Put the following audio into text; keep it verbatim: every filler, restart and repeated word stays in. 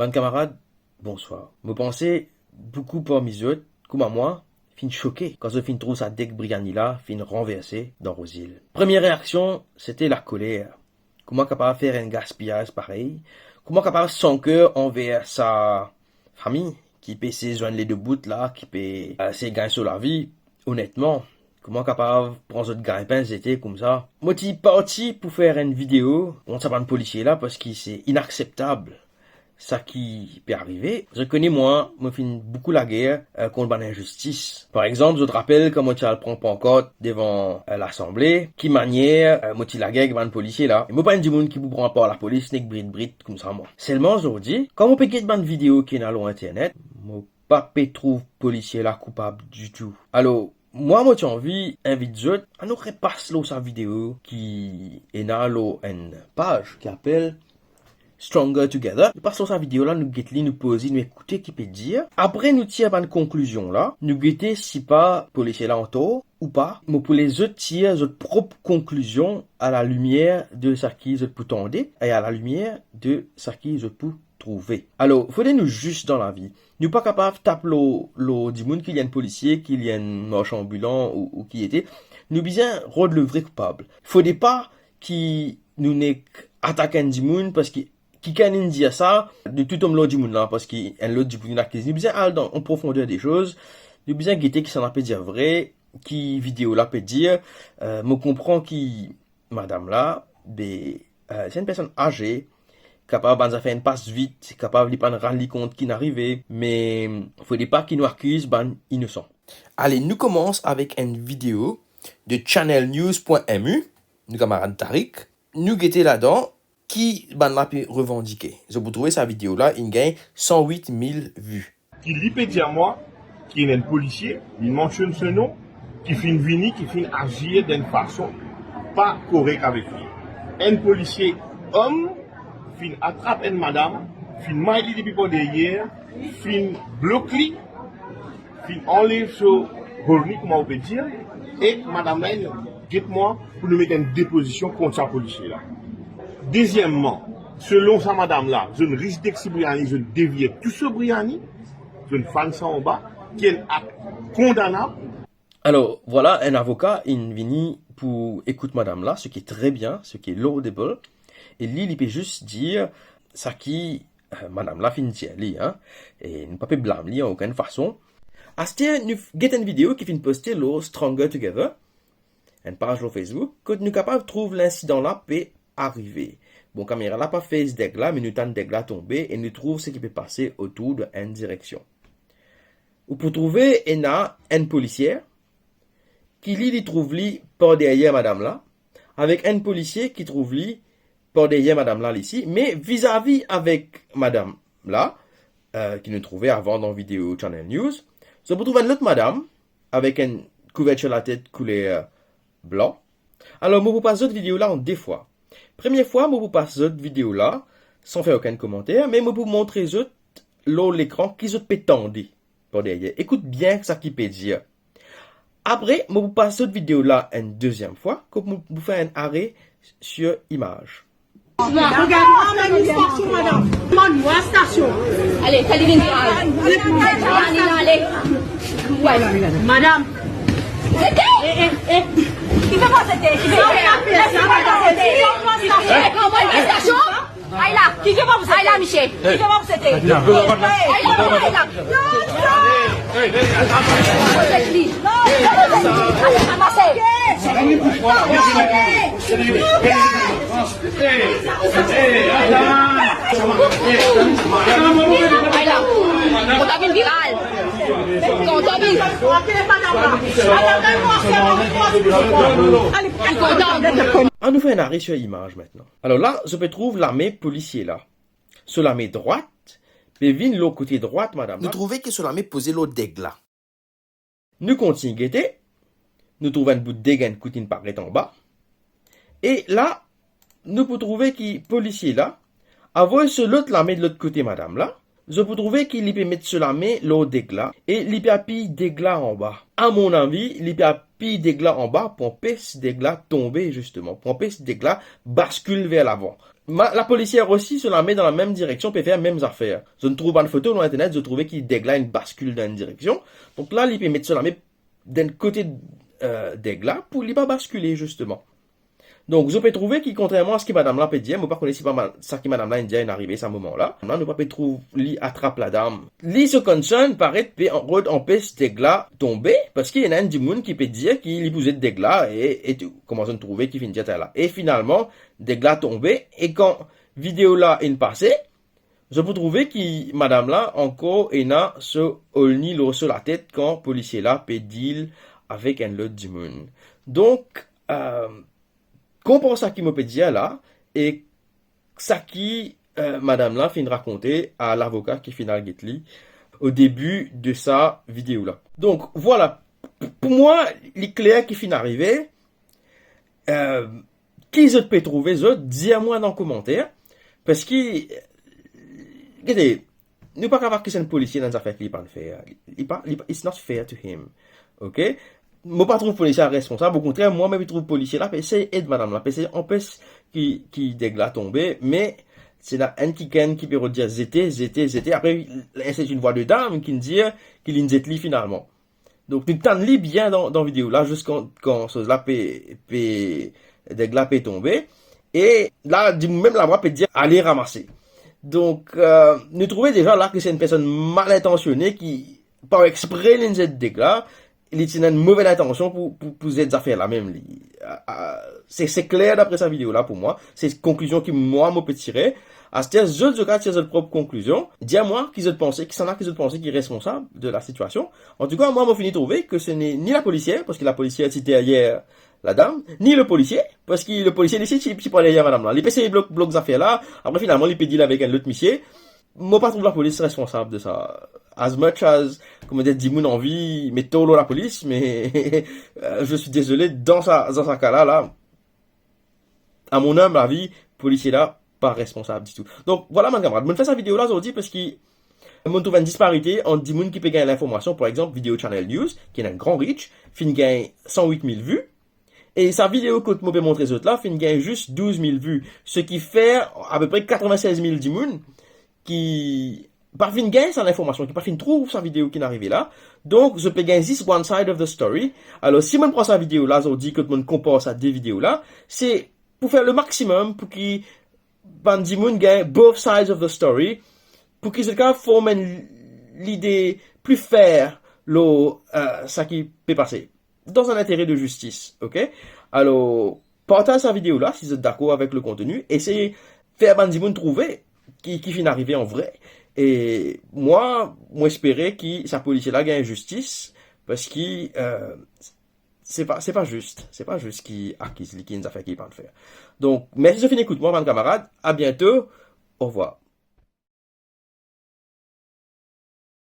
Bann kamarad, bonswar. Mo panse boukou parmi zot, kouma mwa, finn soke kan zot finn trouv sa deg briani la finn ranverse dan Rouzil. Premie reaksion, sete lakoler. Kouma kapav fer enn gaspiyaz parey? Kouma kapav san ker anver sa fami ki pe seye zwenn ledobout la, ki pe, eh, seye gagn so lavi, onetman? Kouma kapav pran zot gaynpin zete koumsa? Mo ti parti pou fer enn video kont sa bann polisie la, parski se inakseptab saki pe arive. Zot kone mwa, mo finn boukou lager, eh, kont bann inzistis. Par exanp, zot rapel kan mo ti al pran pankart devan, eh, Lasanble, ki manier, eh, mo ti lager ek bann polisie la. E mo pa enn dimoun ki pou pran par lapolis nek brit brit koumsa mwa. Selman zordi, kan mo pe get bann video ki ena lor internet, mo pa pe trouv polisie la koupab ditou. Alor, mwa mo ti anvi invit zot, anou repas lor sa video ki ena lor enn paz ki apel Stronger Together. Nou pas lor sa video la, nou get li, nou poz li, nou ekoute ki pe dir. Apre nou tir bann konklizion la, nou gete si pa polisie la antor ou pa. Mo pou les zot tir zot prop konklizion a la limier de saki zot pou tande e a la limier de saki zot pou trouve. Alor, fode nou zis dan lavi. Nou pa kapav tap lor, lor dimoun ki li enn polisie, ki li enn marsan anbilan ou, ou ki ete. Nou bizin rod le vre koupab. Fode pa ki nou nek atak enn dimoun, parski kikenn inn dir sa, nou tou tom lor dimoun la, parski enn lot dimoun inn akiz. Nou bizin al dan, an profonder de soz, nou bizin gete kisannla pe dir vre, ki video la pe dir. Eh, mo konpran ki madam la, be, eh, se enn personn aze, kapav bann zafer inn pas vit, kapav li pa'nn rann li kont ki'nn arive, me fode pa ki nou akiz bann inosan. Ale, nou koumans avek enn video de channel news point M U, nou kamarad Tarik. Nou gete ladan ki bann la pe revandike. Zot pou trouve sa video la inn gagn san wit mil vi. Ki li pe dir mwa ki ena enn polisie, li mansionn so nom, ki finn vini, ki finn azir dan enn fason pa korek avek li. Enn polisie om finn atrap enn madam, finn may li depi par deryer, finn blok li, finn anlev so horni, kouma ou pe dir, ek madam la inn get mwa pou nou met enn depozision kont sa polisie la. Dezieman, selon sa madam la, zot inn ris dek si briani, zot inn devir tou so briani, zot inn fann sa anba, ki enn akt kondanab. Alor, vwala, enn avoka inn vini pou ekout madam la, seki tre bien, seki laudable, e li, li pe zis dir saki, eh, madam la finn dir li, hein, e nou pa pe blam li an okenn fason. Aster, nou f-, get enn video ki finn poste lor Stronger Together, enn paz lor Facebook, kot nou kapav trouv linsidan la pe arive. Bon, kamera la pa fez deg la, me nou tann deg la tonbe e nou trouv seki pe pase otour dan enn direksion. Ou pou trouve ena enn polisie ki li, li trouv li par deryer madam la, avek enn polisie ki trouv li par deryer madam la lisi, me vizavi avek madam la, eh, ki nou trouve avan dan video Channel News, zot pou trouv enn lot madam avek enn kouvertir latet kouler blan. Alor, mo pou pas zot video la an de fwa. Premie fwa, mo pou pas zot video la san fer okenn komanter, me mo pou montre zot lor lekran ki zot pe tande par deryer. Ekout bien seki pe dir. Apre, mo pou pas zot video la enn deziem fwa, kot mo pou fer enn are sir imaz. Regard mwa, manifestation, madam. Manifestation. Ale, sa li vinn viral. Ale, ale. Madam. Sete? Eh, eh, eh. Ki fer mwa sete? Ki fer mwa sete? Ki fer mwa sete? Ki fer mwa sete? Ay la. Ki fer mwa sete? Ay la, misie. Ki fer mwa sete? Ay la, ay la. Hey, hey, atann. Ramase. Ay la. Kontan vinn viral. Kontan vinn. Kontan. Annou fer enn are sir imaz mintnan. Alor la, zot pe trouv lame polisie la. So lame drwat, pe vinn lor kote drwat madam la. Nou trouve ki so lame poze lor deg la. Nou kontign gete, nou trouv enn bout deg, enn kout inn paret anba. E la, nou pou trouve ki polisie la avoy so lot lame de lot kote madam la. Zot pou trouve ki li pe met so lame lor deg la e li pe apiy deg la anba. A mon avi, li pe apiy deg la anba pou anpes deg la tonbe, zisteman, pou anpes deg la baskil ver lavan. Ma, lapolisier osi, so lame dan lamem direksion, pe fer mem zafer. Zot trouv bann foto lor internet, zot trouve ki Deg la inn baskil dan enn direksion. Donk la, li pe met so lame dan kote, eh, Deg la pou li pa baskile, zisteman. Donk, zot pe trouve ki, kontrerman a seki madam la pe dir, mo pa kone si pa ma-, sa ki madam la inn dir inn arive sa moman la. La, nou pa pe trouv li atrap ladam. Li so concern paret pe an-, rod anpes Deg la tonbe, parski ena enn dimoun ki pe dir ki li pou zet Deg la e, e tou. Kouma zot trouve ki finn dir sa la. E finalman, Deg la tonbe, e kan video la inn pase, zot pou trouve ki madam la ankor ena so olni lor so latet kan polisie la pe deal avek enn lot dimoun. Donk, eh, konpran sa ki mo pe dir la, e sa ki, eh, madam la finn rakonte a lavoka ki finn al get li o debi de sa video la. Donk, vwala, pou mwa, li kler ki finn arive. Eh, ki zot pe trouve, zot, dir mwa dan komanter, parski, gete, nou pa kapav akiz enn polisie dan enn zafer ki li pa'nn fer. Li pa, li pa, it's not fair to him. Ok? Mo pa trouv polisie la responsab, okontrer, mwa, mo trouv polisie la pe esey ed madam la, pe esey anpes ki, ki Deg la tonbe, me se ena enn kikenn ki pe rod dir zete, zete, zete, apre, c'est une voix de dame ki dir ki li'nn zet li finalman. Donk, nou tann li bien dan, dan video la, zis kan, kan soz la pe, pe, Deg la pe tonbe. E la, dimoun mem lavwa pe dir, ale ramase. Donk, eh, nou trouve deza la ki se enn personn mal intansione ki, par expre, li'nn zet Deg la, li ti ena enn move lintansion pou, pou, pou zet zafer la mem li. Ah, ah, se, se kler dapre sa video la pou mwa. Se konklizion ki mwa, mo pe tire. Aster, zot, zot kapav tir zot prop konklizion. Dir mwa ki zot panse, kisannla ki zot panse ki responsab de la sitiasion. Antouka, mwa, mo fini trouve ki se ni, ni lapolisier, parski lapolisier ti deryer ladam, ni lepolisie, parski lepolisie li si ti, ti pou al deryer madam la. Li pe esey blok, blok zafer la, apre finalman li pe deal avek enn lot misie. Mo pa trouv lapolis responsab de sa. As much as, kouma dir, dimoun anvi met tor lor lapolis, me, eh, je suis désolé, dan sa, dan sa ka la, la, à mon humble avis, polisie la pa responsab ditou. Donk, vwala, bann kamarad. Mo'nn fer sa video la zordi parski mo'nn trouv enn disparite ant dimoun ki pe gagn linformasion, par exanp, Video Channel News, ki ena enn gran reach, finn gagn san wit mil vi. E sa video kot mo pe montre zot la, finn gagn zis douz mil vi. Seki fer apepre katreven-sez mil dimoun ki pa finn gagn sa linformasion, ki pa finn trouv sa video ki'nn arive la. Donk, zot pe gagn zis one side of the story. Alor, si mo'nn pran sa video la zordi, kot mo'nn konpar sa de video la, se pou fer le maximum pou ki bann dimoun gagn both sides of the story, pou ki zot kapav form enn lide pli fer lor, eh, sa ki pe pase. Dan enn intere de zistis, ok? Alor, partaz sa video la, si zot dakor avek le konteni, esey fer bann dimoun trouve ki, ki finn arive an vre. E mwa, mo espere ki sa polisie la gagn zistis, parski, eh, se pa, se pa zis, se pa zis ki akiz li ki enn zafer ki li pa'nn fer. Donk, mersi zot finn ekout mwa, bann kamarad. A biento. Orvwar.